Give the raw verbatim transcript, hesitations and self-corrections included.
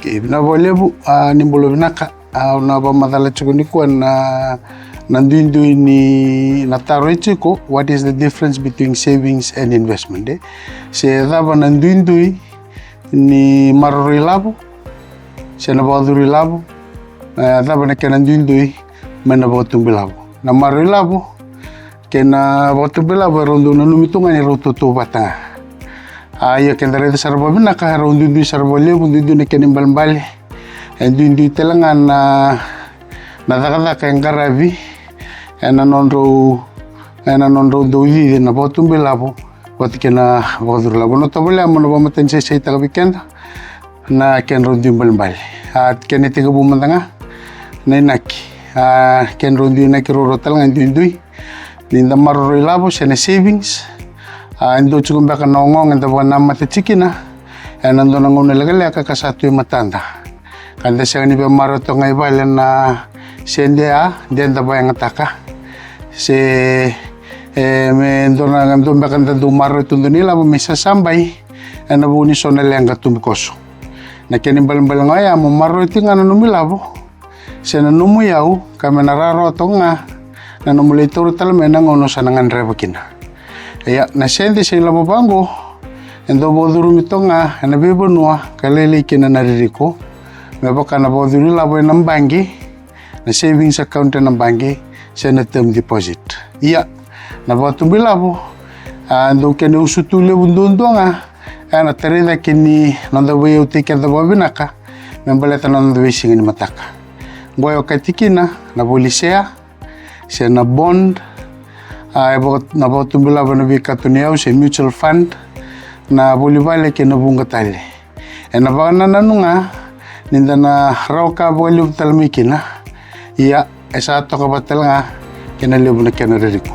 Okay, vinaka vakalevu, a, ni bula vinaka. A, au na vakamacala tiko nikua na, na duidui ni na taro e tiko, what is the difference between savings and investment, e? Se cava na duidui ni maroroi lavo se na vakacuru ilavo, e, cava na kena duidui mai na vakatubu ilavo. Na maroroi lavo kei na vakatubu ilavo e rau dau nanumi tu ga ni rau tautauvata ga. A, ia ke da raica sara vakavinaka, e rau duidui sara vakalevu, duidui na kena ibalebale. E duidui tale ga na, na cakacaka e qaravi ena nodrau, ena nodrau dau cici na vakatubu ilavo vata kei na vakacuru ilavo. Na tovolea mo na vakamatanisaisaitaka vei keda na kedrau dui ibalebale. A, kena itekivu mada ga na inaki, a, kedrau dui inaki ruarua tale ga e duidui. Ni da maroroi lavo se na savings, a, e dau tiko beka na ogaoga eda vakanamata tiko kina ena dua na gauna lekaleka ka sa tu e matada. Ka da sega ni via maroroya toka ga i vale na sede, a, de da vakayagataka. Se, e, me dua na, dua beka da dau maroroya tu dua na ilavo me sasabai ena vuku ni so na leqa tubukoso. Na kena ibalebale ga oya mo maroroya tiko ga na nomu ilavo se na nomu iyau, ka me na rawarawa toka ga na nomu lai taura tale mai na gauna o sa na gadreva kina. Ia, na sede se ilavo vaqo e dau vakacurumi toka ga ena veivanua ka lailai kina na ririko, me vaka na vakacuru ilavo ena baqe, na savings account ena baqe, se na term deposit. Ia, na vakatubu ilavo, a, dau kena iusutu levu duadua ga ena tarai cake ni noda veiyautaki keda vakavinaka me baleta na noda veisiga ni mataka. Qo e okati kina na voli share se na bond, a, e vaka, na vakatubu ilavo ena veikatuba ni iyau se mutual fund, na voli vale kei na vuqa tale. Ena vakanananu ga ni da na rawa ka vakalevu tale mai kina. Ia, e sa toka vata tale ga kei na levu na kena ririko.